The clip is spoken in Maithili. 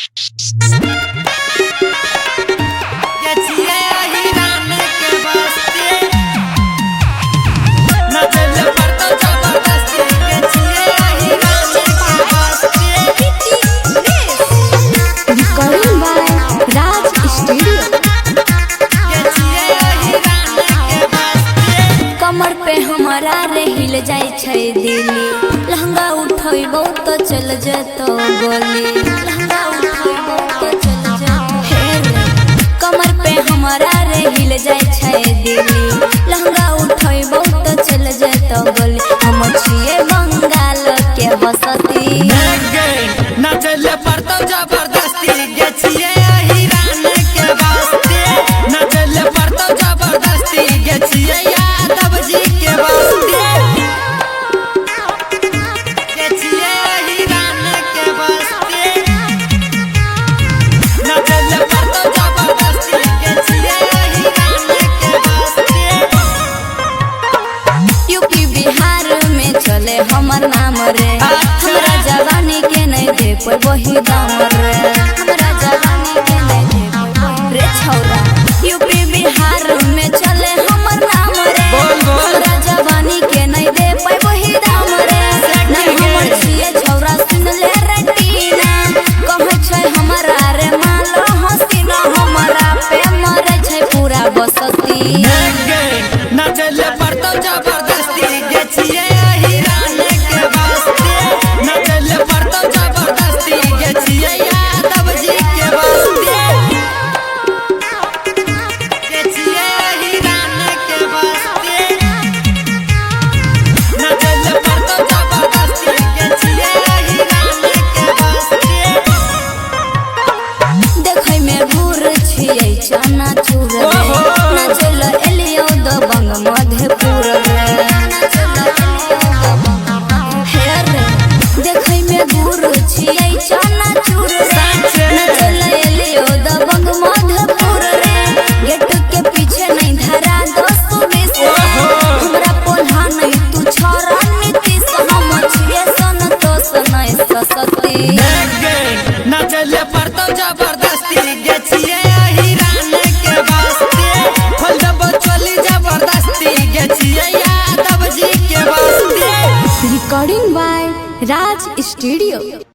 Recording by Raj studio. कमर पे हमारा रे हिल जाय छै दिली, लहंगा उठैबो तो चल जतो गोली। लहंगा उठैबो तो चल जतो हे रे। कमर पे हमारा रे हिल जाय छै दिली, लहंगा उठैबो तो चल जतो गोली। हम छिए बंगाल के बसती। नाचले पड़तो जबरदस्ती गे छिए हिरान के बस्ती। नाचले पड़तो जबरदस्ती गे छिए यादव जी के बस्ती। गे छिए हिरान के बस्ती। नाचले पड़तो जबरदस्ती गे छिए हिरान के बस्ती। यूपी बिहार में चले हमर नाम रे, हमरा जवानी के नहीं दे वही दाम रे। हमरा जवानी के नहीं दे रे छौरा। यूपी बिहार में चले हमर नाम रे, हमरा जवानी के नहीं दे वही दाम रे। नहीं हमर छिए छौरा सुन ले रे टीना, कहै छै हमरा रे मालो हसीना। हमरा पे मरे छै पूरा बसती। नाचले पड़तो जबरदस्ती गे छिए हिरान के बस्ती। नाचले पड़तो जबरदस्ती गे छिए यादव जी के बस्ती। गे छिए हिरान के बस्ती। नाचले पड़तो जबरदस्ती गे छिए हिरान के बस्ती। देखै में भूर छियै चना चूर रे, नाचल एलियो दबंग मधेपुर रे। नाचल एलियो दबंग हे रे। देखै में भूर छियै चना चूर रे, नाचल एलियो दबंग मधेपुर रे। गेट के पीछे नहीं धरा 10-20 रे, हमरा पोल्हा नहीं तू छोरा नीतीश। हम छियै संतोष नहीं ससती। नाचले पड़तो जबरदस्ती गे छिए हिरान के बस्ती। खोल देबो चोली जबरदस्ती गे छिए यादव जी के बस्ती। Recording by Raj studio.